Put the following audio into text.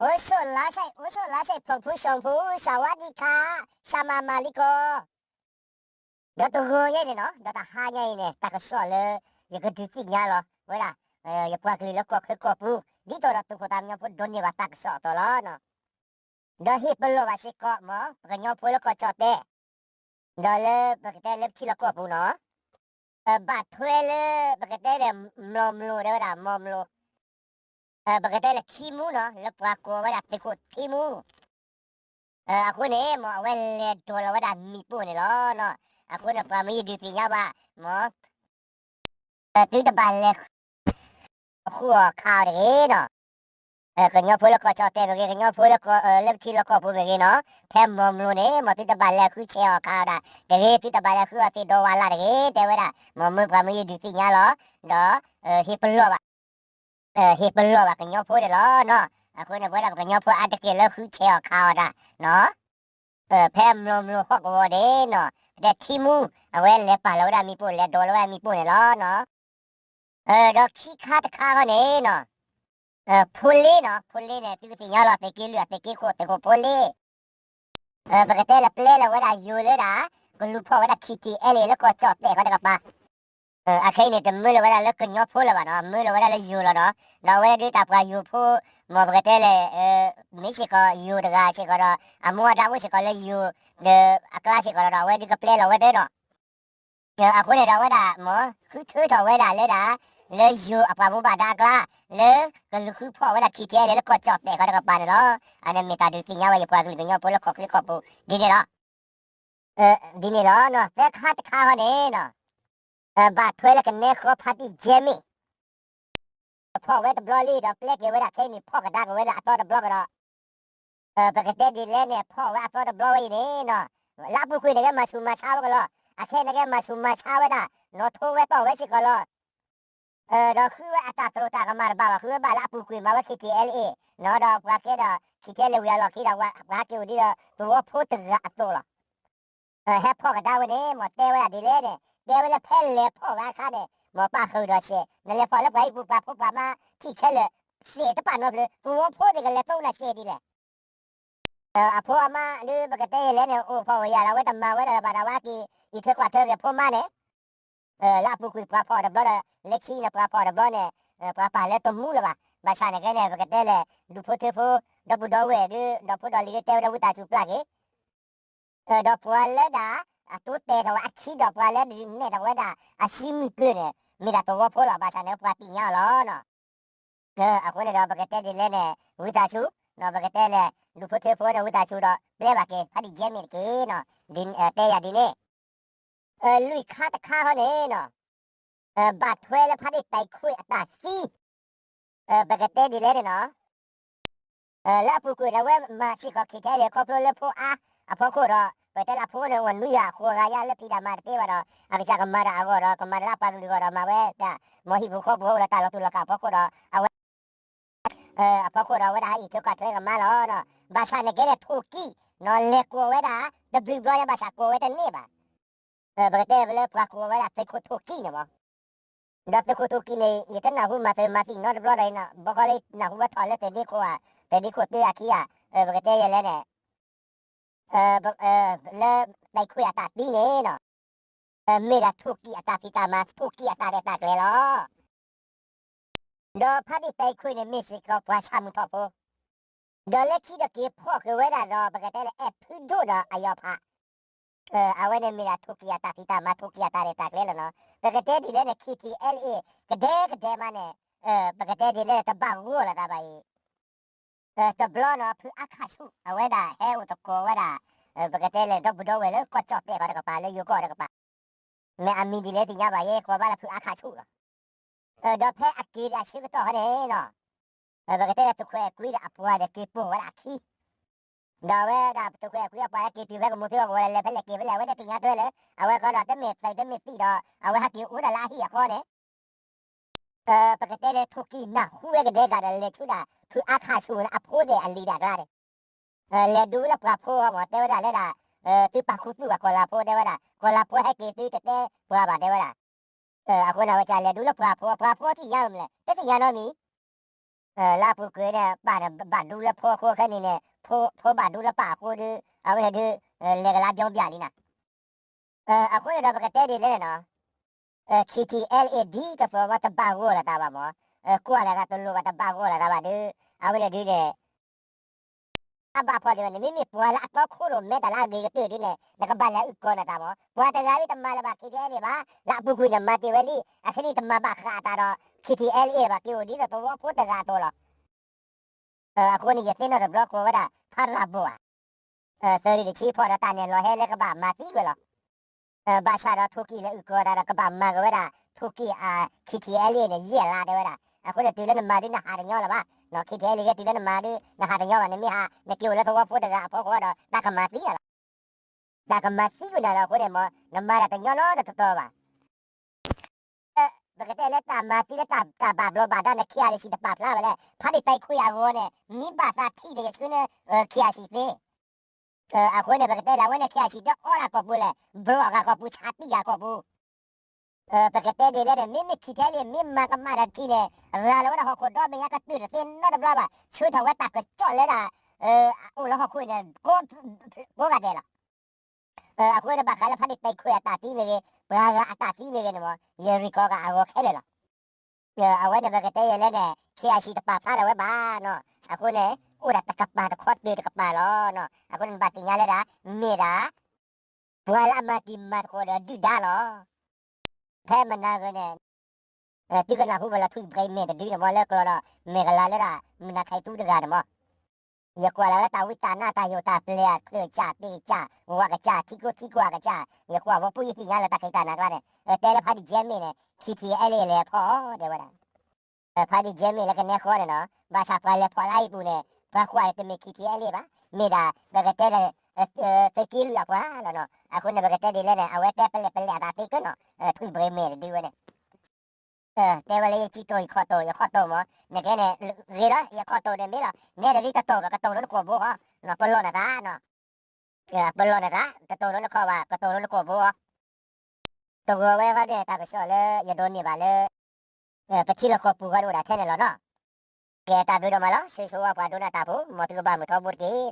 အိၣ်ဆိးလါဆဲး အိၣ်ဆိးလါဆဲး ဖျိးဖု စီၤဖု စဝါဒံခါ စၢ်မၤမၤလံကီး ဒီးတဂီၤညါအံၤန့ၣ်နီၤ ဒီးတဟါညါအံၤန့ၣ် တၢ်ကစီၣ်လၢ ယကဒုးသ့ၣ်ညါလီၤဝဲဒၣ် ယပှၤကလုာ်လၢကီၢ်ချၢကီၢ်ပူၤ ဒ်သိးဒီးသုးခိၣ်သးမံညီဖိဒိးန့ၢ်ဘၣ်တၢ်ကစီၣ်အသိးလီၤ. ဒီးဟ့ၣ်ပလီၢ်ဘၣ်စ့ၢ်ကီးမ့ၢ် ပကညီဖိလၢကီၢ်ကၠီၣ်တဲၣ် ဒီးလၢပကတဲလၢပထံလီၢ်ကီၢ်ပူၤနီၤ ဘၣ်ထွဲလၢ ပကတဲဒီး မျိာ်မျိာ်တဲဝဲဒၣ် မျိာ်မျိာ် ပကတဲလၢခံမူနီၤ လၢပှၤကိးဝဲဒၣ်သုးခိၣ်ထံမူ အဃိန့ၣ် မ့ၢ်အဝဲလဲၤဒိးလီၤဝဲဒၣ်မ့ၣ်ပိၢ်န့ၣ်လီၤ. အဃိန့ၣ် ပှၤမ့ၢ်ယဒုးသ့ၣ်ညါဘၣ် မ့ၢ် သုတဘၣ်လဲၤဃု ဃုအီၣ်ခးအီၤတဂ့ၤနီၤ. ကညီဖိလၢကီၢ်ကၠီၣ်တဲၣ်မ့ၢ်ဂ့ၤ ကညီဖိလၢ လၢပထံလီၢ်ကီၢ်ပူၤမ့ၢ်ဂ့ၤနီၤ ဖဲမျိာ်မျိာ်န့ၣ် မ့ၢ်သုတဘၣ်လဲၤဃုဆဲးအီၣ်ခးအီၤဒၣ်တဂ့ၤ သုတဘၣ်လဲၤဃုအီၣ်သ့ၣ်ဒီဝါလၢ်တဂ့ၤ တဲဝဲဒၣ် မ့ၢ်မ့ၢ်ပှၤမ့ၢ်ယဒုးသ့ၣ်ညါလီၤ. ဒီး ဟ့ၣ်ပလီၢ်ဘၣ် ဟ့ၣ်ပလီၢ်ဘၣ်ကညီဖိန့ၣ်လီၤနီၤ. အဃိန့ၣ် ပဝဲဒၣ်ပကညီဖိအါတက့ၢ်လၢဃုဆဲးအီၣ်ခးအီၤဒၣ်နီၤ ဖဲမျိာ်မျိာ်ဟီၣ်ကဝီၤန့ၣ်နီၤ ပတဲထံမူ အဝဲလဲၤပာ်လီၤဝဲဒၣ်မ့ၣ်ပိၢ် လဲၤဒိးလီၤဝဲဒၣ်မ့ၣ်ပိၢ်န့ၣ်လီၤနီၤ. ဒီးခံခါတခါဃီန့ၣ်နီၤ ဖိလ့နီၤ ဖိလ့န့ၣ် သုကသ့ၣ်ညါလီၤ သုးက့လွံၢ်အသုးက့ခိၣ် သုးခိၣ်ဖိလ့ ပကတဲလၢပျဲလီၤဝဲဒၣ်ယိၤလၢဒၣ် ကလူၤဖီၣ်ဝဲဒၣ် ခံထံၣ်အဲလ့ၣ် လၢကီၢ်ကၠီၣ်တဲၣ်ဃီတကပၤ အခဲအံၤန့ၣ် တမၢလီၤဝဲဒၣ်လၢကညီဖိလၢၤဘၣ်နီၤ မၢလီၤဝဲဒၣ်လၢယိၤလီၤနီၤ. ဒီးအဝဲဒၣ်တၢ်ပှၤယိၤဖိ မ့ၢ်ပကတဲလဲၣ် မ့ၢ်စ့ၢ်ကီးယိၤတဂၤစ့ၢ်ကီးဒီး အမိၢ်အဒါအိၣ်စ့ၢ်ကီးလၢယိၤ ဒီးအကျါစ့ၢ်ကီးဒီး အဝဲဒၣ်ကပျဲလီၤဝဲသ့ဒီး အဃိန့ၣ်ဒီးအဝဲဒၣ်မ့ၢ် ဃုထၢထီၣ်ဝဲဒၣ်လၢဒၣ် လၢယိၤအပှၤမိၢ်ပှၤဒါအကျါ လၢကလူၤဃုဖီၣ်ဝဲဒၣ် ခံထံၣ်အဲလ့ၣ် လၢကီၢ်ကၠီၣ်တဲၣ်ဃီတကပၤန့ၣ်လီၤ. အန့ၣ်မ့ၢ်တၢ်ဒုးသ့ၣ်ညါဝဲယပှၤကလုာ်ကညီဖိလၢကီၢ်ချၢကီၢ်ပူၤ ဒ်န့ၣ်လီၤ. ဒ်န့ၣ်လီၤ. သၢခါတခါဃီန့ၣ်နီၤ ဘၣ်ထွဲလၢကနဲဃီဖါတံၢ်ကဲမ့ၢ် ဖီၣ်ဝဲတဘျီလံဒီး ပျဲက့ၤဝဲဒၣ်ခဲအံၤန့ၣ်ဖီၣ်ကဒါက့ၤဝဲဒၣ်အသီတဘျီကဒီး ပကတဲဒ်လဲၣ်န့ၣ် ဖီၣ်ဝဲအသီတဘျီဝဲအံၤန့ၣ်နီၤ လၢအပူၤကွံာ်န့ၣ် ကဲမၤဆူးမၤဆါဝဲကလီၤ. အခဲအံၤန့ၣ် ကဲမၤဆူးမၤဆါဝဲဒၣ် နီၣ်ထိဝဲတီၢ်ဝဲစ့ၢ်ကီးလီၤ. ဒီးဃုဝဲအတၢ်သရူးတၢ်ကမၣ်တဘၣ်ဘၣ် ဃုဝဲဘၣ်လၢအပူၤကွံာ်မၤဝဲ ခံထံၣ်အဲလ့ၣ် နီၤ ဒီးပှၤကဲဒီး ခံထံၣ်အဲလ့ၣ်ဝံၤအလီၢ်ခံဒီး ပှၤဟဲက့ၤအိၣ်ဒ်ဒီးသဝီဖိတဂၤအသိးလီၤ. ဟဲဖီၣ်ကဒါဝဲန့ၣ် မ့ၢ်တဲဝဲဒၣ်ဒ်လဲၣ်န့ၣ် တဲဝဲလၢဖဲလဲၤဖီၣ်ဝဲအခါန့ၣ် မ့ၢ်ပာ်ဃုာ်ဒီးစဲး နလဲၤဖီၣ်လၢပှၤဟံၣ်ပူၤပှၤဖိပှၤမါထံၣ်ခဲလၢာ် စဲးတပာ်နီတဘျီ သဝီဖိသ့ၣ်ကလဲၤတိၢ်နၤစဲးဒ်လဲၣ် အဖိအမါဒ်ပကတဲယဲလဲၣ်န့ၣ် အိၣ်ဖီၣ်အိၣ်ယာ်ဒီး အဝဲတမၤဝဲဒီးဘၣ်ဒီး အဝဲဟဲက့ၤအံးထွဲကွၢ်ထွဲက့ၤဖိမါန့ၣ် လၢအပူၤကွံာ်ပှၤဖီၣ်တဘျီဒီး လၢခံန့ၣ် ပှၤဖီၣ်တဘျီန့ၣ် ပှၤပာ်လၢတမူလၢၤဘၣ်. ဘၣ်ဆၣ်န့ၣ်ကဲန့ၣ် ပကတဲလဲၣ် ဒူဖိထၢဖိ ဒီပုၢ်ဒီဝဲၢ်ဒ် ဒီဖိဒီလံၤဒ်တဲဝဲဒၣ်ဝံသးစူၤပျၢ်က့ၤ ဒီးပှၤလၢဒၣ် အတိတဲာ်ထီၣ်ဝဲအခံဒီးပှၤလၢဒုးနဲၣ်ထီၣ်ဝဲဒၣ်အစုမုၢ်ကျၢၢ်န့ၣ် မ့ၢ်ဒၣ်သဝီဖိလီၤ. ဘၣ်ဆၣ်န့ၣ် ပှၤသ့ၣ်ညါအီၤလီၤနီၤ. အဃိန့ၣ်ဒီး ပကတဲဒ်လဲၣ်န့ၣ် ဝံသးစူၤ ဒီးပကတဲလဲၣ် ဒူဖိထၢဖိဒီးဝံသးစူၤဒီး ပျဲဘၣ်က့ၤ ဖါတံၢ်ကဲမ့ၢ်တက့ၢ်နီၤ တဲယၤဒ်န့ၣ် လွံၢ်ခါတခါဃီန့ၣ်နီၤ ဘၣ်ထွဲလၢဖါတံၢ်တဲာ်ခွံအတၢ်သံ ပကတဲဒ်လဲၣ်န့ၣ်နီၤ လၢအပူၤကွံာ်န့ၣ် အဝဲမၤစ့ၢ်ကီး ခံထံၣ်အဲလ့ၣ် ခီဖျိလၢဖိအါအဖီခိၣ်ဒီး ပတဲလၢအဖိန့ၣ် အိၣ်နွံဂၤဃိးဂၤညါလၢဖံးတၢ်မၤတသ့ဘၣ်ဒီး အကစၢ်ကမၤတၢ်အဂီၢ်ဒီး ကမၤတၢ်လၢအပှၤကလုာ်အဂီၢ်ဒီး မၤဝဲတၢ် မ်ဟံၣ်ပူၤဃီပူၤအိၣ်ဒီးတၢ်လီၤတူာ်လီၤကာ်အဖီခိၣ်ဒီး အဝဲ အဖီခိၣ်ဒီး အဝဲဒၣ်ဟဲအံးထွဲကွၢ်ထွဲကမါလီၤ. ဘၣ်ဆၣ်န့ၣ်ကဲန့ၣ် ထိၣ်ကံၢ်နီၤ လဲၤကိးဝဲဒၣ် တဘျုးဘျီယါ ဘၣ်ဆၣ်ကိးဝဲတန့ၢ်ဘၣ်. ပကတဲလၢပှၤကိးဝဲဒၣ်သုးခိၣ်ထိၣ်ကံၢ်န့ၣ်မး ဒီးသုးခိၣ်ထိၣ်ကံၢ်န့ၣ် ယတနၢ်ဟူမၤသုးမၤသံၣ်နီတဘျီဒီး ဘီဃီလၢနၢ်ဟူဝဲထီၣ်လၢသုးဒ့ခိၣ်ဧါ သုးဒ့ခိၣ်တၢ်အခံဧါ ပကတဲယဲလဲၣ်န့ၣ် လၢတဲာ်ခွံအတၢ်သံန့ၣ်နီၤ မ့ၢ်ဒၣ်ထိၣ်ကံၢ်အတၢ်ဖံးတၢ်မၤ ထိၣ်ကံၢ်အတၢ်ရဲၣ်တၢ်ကျဲၤလီၤ. ဒီးဖါတံၢ်တဲာ်ခွံန့ၣ် မ့ၢ်စ့ၢ်ကီးပှၤဆၣ်မုၢ်ထီၣ်ဖိ ဒီးလၢခံဒီးက့ၤဖီၣ်က့ၤဝဲဒၣ်ဒီး ပကတဲလၢအဲၣ်ဖုဒိၣ်ဒီးအယီၤဖး အဝဲန့ၣ်မ့ၢ်ဒၣ်ထိၣ်ကံၢ်အတၢ်ဖံးတၢ်မၤ ထိၣ်ကံၢ်အတၢ်ရဲၣ်တၢ်ကျဲၤလီၤနီၤ. ပကတဲဒ်လဲၣ်န့ၣ် ခံထံၣ်အဲလ့ၣ် ကဒဲကဒဲမးန့ၣ် ပကတဲဒ်လဲၣ် တဘၣ်ဂီၢ်လီၤတၢ်ဘၣ်အံၤ တဘျီနီၤ ဖုအါခၣ်ဆူၣ် အဝဲဒၣ်ဟဲအိၣ်သကိးဝဲဒၣ် ပကတဲလဲၣ် ဒီပုၢ်ဒီဝဲၢ်လၢကီၢ်ကၠီၣ်တဲာ်ဃီတကပၤ လၢယိၤကီၢ်တကပၤ မ့ၢ်အမံၤဒ်လဲၣ်သ့ၣ်ညါဘၣ် ယဲကိးဘၣ်လၢဖုအါခၣ်ဆူၣ်လီၤ. ဒီးဖဲအက့ၤဒၣ်ဆၢကတီၢ်ဃီန့ၣ်နီၤ ပကတဲလၢသုးခွဲးကွံဒီးအပှၤဒီးက့ၤပိာ်ဝဲဒၣ်အခံ ဒီးအဝဲဒၣ်သုးခွဲးကွံအပှၤလၢက့ၤတုၤဖဲကမိၢ်သ့အဂီၢ်ဝဲဒၣ် လဲၤဖဲလဲၣ်က့ၤဖဲလဲၣ် အဝဲတသ့ၣ်ညါထွဲလၢ အဝဲဃီဒီးတမ့ၢ်သုးတမ့ၢ်သံၣ်ဒီး အဝဲဟဲက့ၤအိၣ်ဒၣ်လၢအဟံၣ်အဃီန့ၣ် ပကတဲလၢထိၣ်ကံၢ်နၢ်ဟူဝဲကဒဲကဒီး လဲၤဆူဒၣ် ဖုအါခၣ်ဆူၣ်န့ၣ် အဖိဒဲးအလံၤဒၣ်ကျါန့ၣ် လဲၤဒိလၢပှၤဖိအဂီၢ်မး တဲဝဲဒၣ်လၢဒၣ် သုပာ်ခူသူၣ်ဘၣ်ကီၢ်လၤဖိ တဲဝဲဒၣ် ကီၢ်လၤဖိဟဲက့ၤသုတတဲပှၤဘၣ် တဲဝဲဒၣ်. အဃိန့ၣ် အဝဲကလဲၤဒိလၢပှၤဖိ ပှၤဖိသ့ၣ်ညါမလဲၣ် တသ့ၣ်ညါနီတမံၤ လၢအပူၤကွံာ်န့ၣ် ပၢ်န့ၣ်ဘၣ်ဒူလၢဖိအဃိခဲန့ၣ်န့ၣ် ဖိဘၣ်ဒူလၢပၢ်အဃိဒီး အဝဲန့ၣ်ဒုး လဲၤကလါဘျီဘျၣ်လံနၤ. အဃိန့ၣ်ဒီးပကတဲဒ်လဲၣ်န့ၣ်နီၤ ခံထံအဲလ်အ့ ဒ်သိးသိးဝဲတဘၣ်ဂီၢ်လိာ်သးဘၣ်မၢ်, ကွၢ်လိာ်သးတလိၤဘၣ် တဘၣ်ဂီၢ်လိာ်သးဘၣ်ဒီး အဝဲန့ၣ်ဒုးန့ၣ် အဘၣ်ဖီၣ်ဒံးဝဲန့ၣ် မ့မ့ၢ်ပှၤလၢအတီခိၣ်ရိၣ်မဲတၢ်လၢအဂ့ၤကတၢၢ်ဒ်န့ၣ် နကဘၣ်လဲၤအုၣ်ကီၤနသးမၢ်. ပှၤတဂၤဒ်တမၤလၢၤဘၣ် ခံထံအဲလ့ၣ်ဘၣ်, လၢအပူၤကွံာ်န့ၣ်မၤတ့ၢ်ဝဲလံ, အခဲန့ၣ်တမၤဘၣ်ဃးအသးဒီး ခံထံအဲလ့ၣ်ဘၣ် က့ၤအိၣ်ဒ်သိးသဝီဖိတဂၤအသိးလီၤ. အဃိန့ၣ် ယသ့ၣ်နီၣ်တဘျီဃီဝဲဒၣ် ဖးရၤဘိၣ်ဧါ, သရံၣ်တဆံဖီၣ်ဒီးတၢ်နဲၣ်လီၤဟဲလၢကဘၣ်မၤသံကွံာ်လီၤ. ဘၣ်ဆၣ်ဒီးထိၣ်ကံၢ်လဲၤအုၣ်ကီၤသးဒီးကဘၣ်မၤက့ၤဝဲဒၣ် ထိၣ်ကံၢ်အ ခံထံအဲလ့ၣ်န့ၣ် ယဲၢ်လါတဲဝဲဒၣ်. အဃိန့ၣ်တုၤလၢနမၤဒုးနဟးတညီလၢၤဘၣ်, ခံထံအဲလ့ၣ်ဂ့ၤ တုၤလၢနမၤဒုး နဟးတညီဘၣ်, နမ့ၢ်ဟး နက့ၤအိၣ်လၢသဝီဖိတဂၤအဖီခိၣ်ဒီး တၢ်ကမၤသံနၤလီၤ. တၢ်ကမၤသံကွံာ်နၤလီၤအဃိန့ၣ်မၢ် နမၤတၢ်တညီနီတတီၤဘၣ်. ပကတဲလၢတၢ်မၤသံလၢတၢ်ဘၣ်ဘျီးဘၣ်ဒါန့ၣ် ခ့ၣ်အၣ်စံၣ်တပာ်ဖျါဝဲလဲၣ်, ဖးဒံၣ်တဲာ်ခွံအဂီၢ်န့ၣ် မ့ၢ်ဘၣ်သးထံၣ်န့ၣ် ယဆှၢန့ၢ် ခ့ၣ်အၣ်စံၣ်သ့. အဃိန့ၣ် ပကတဲဒၣ်ဝဲန့ၣ် ခ့ၣ်အၣ်စံၣ်တအီၣ်ဒၣ်ကီၢ်ပူၤလဲၣ်, ဘျီးအဂၤကီၢ်ပူၤ ဆးတံၢ်ဂၤကီၢ်ပူၤ. ပကတဲဒ်လဲၣ်န့ၣ် မ့မ့ၢ်ခံထံအဲလ့ၣ် မ့ၢ်မၤကမၣ်တၢ်တထံၣ်န့ၣ် ရၤလီၤဝဲဒၣ်ဟီၣ်ခိၣ်ဒီဘ့ၣ်ညါကတၢၢ်တသ့နီတဘျီဘၣ်, ဆှၢထီၣ်ဝဲတၢ်ကစီၣ်လၢဒၣ် အိၣ်လၢဟီၣ်ခိၣ်န့ၣ် ကိးဂၤဒဲးလီၤ. အဃိန့ၣ် ဘၣ်ဃးလၢဖးဒံၣ်တဲာ်ခွံအတၢ်သံမ့ၢ်ဂ့ၤ, ပှၤဂၤအတၢ်သံမ့ၢ်ဂ့ၤန့ၣ်မၢ် ယရံၣ်ကီးကအဂီၤခဲလၢာ်လီၤ. အဝဲန့ၣ်ပကတဲယဲလဲၣ်န့ၣ် ခ့ၣ်အၣ်စံၣ်တပာ်ဖျါလၢၤဝဲဘၣ်နီၤ. အဃိန့ၣ် အိၣ်ဒၣ်တကပၤတခီတၢၢ်တကပၤလီၤ. အဃိန့ၣ် နဘၣ်သ့ၣ်ညါလၢဒၣ် မ့ၢ်ဒၣ် ပှၤလၢအမၤတံၤမၤသကိးဒီးဒုၣ်ဒါလီၤ. ဖဲမနၤဂ့ၤန့ၣ် သုကနၢ်ဟူဘၣ်လၢထွံၣ်ဘြံးမဲာ်တဒုန့ၣ်မၢ် လၢကျိာ်ဒီး မဲာ်ကလၤလၢဒၣ် မုၢ်နၤခါအံၤသူတဂၤန့ၣ်မၢ်, ယကွၢ်လၢ်ဝဲလၢတၢ်ဝံတၢ်နါတၢ်ယိာ်တၢ်ပျဲၤ အချၢကစၢ်တ့ၢ်ကစၢ် ဝၤကစၢ် ထံကျိထံကွၢ်ကစၢ် ယကွၢ်ဝဲပူယသ့ၣ်ညါလၢတၢ်ခဲတၢ်နၤကျါန့ၣ် တဲလၢဖးဒံၣ်ကဲမ့ၢ်န့ၣ် ခံထံအဲလ့ၣ်လဲၤဖီၣ်တဲဝဲဒၣ် ဖးဒံၣ်ကဲမ့ၢ်လၢကနဲဃီန့ၣ်နီၤ ဘၣ်ဆၣ်ပှၤလဲၤဖီၣ်လၢအံၤပူၤန့ၣ် ပှၤကွၢ်တမ့ၢ်ခံထံအဲလ့ၣ်ဘၣ် မ့ၢ်ဒၣ် ပကတဲလၢ သုးက့လွံၢ်အပှၤလီၤနီၤ. အဃိန့ၣ် ပကတဲဒ်လဲၣ်န့ၣ် အဝဲတဲပလဲၣ်ပလဲၣ်အသးသ့ကၢနီၤ ထွံၣ်ဘြံးမဲာ်တဒုဝဲန့ၣ် တဲဝဲလၢယကံတိာ်ယခီၣ်တိာ် ယခီၣ်တိာ်မၢ် နကဲန့ၣ် ဂ့ၤလီၤ ယခီၣ်တိာ်န့ၣ်မ့ၢ်လီၤ နဲဒၣ်လံတတိာ်ဘၣ် ကတိၤလၢနကိာ်ဘိဃီ ပလီၢ်နသးနီၤ ပလီၢ်နသး တတိာ်လၢနခီၣ်ဘၣ် ကတိၤလၢနကိာ်ဘိဃီ တဂီၤဝဲဃီဒ်န့ၣ် တၢ်ကစီၣ်လၢယဒိးန့ၢ်ဘၣ်လၢ ပထံလီၢ်ကီၢ်ပူၤဃီဒ်အိၣ်ဒၣ်ထဲန့ၣ်လီၤနီၤ. ကဲတၢ်ဘျုးဒိၣ်မးလီၤ ဆၢဂ့ၤဆၢဝါပှၤဒိကနၣ်တၢ်ဖိ မ်သုကဘၣ်မုာ်ထီဘိတက့ၢ်.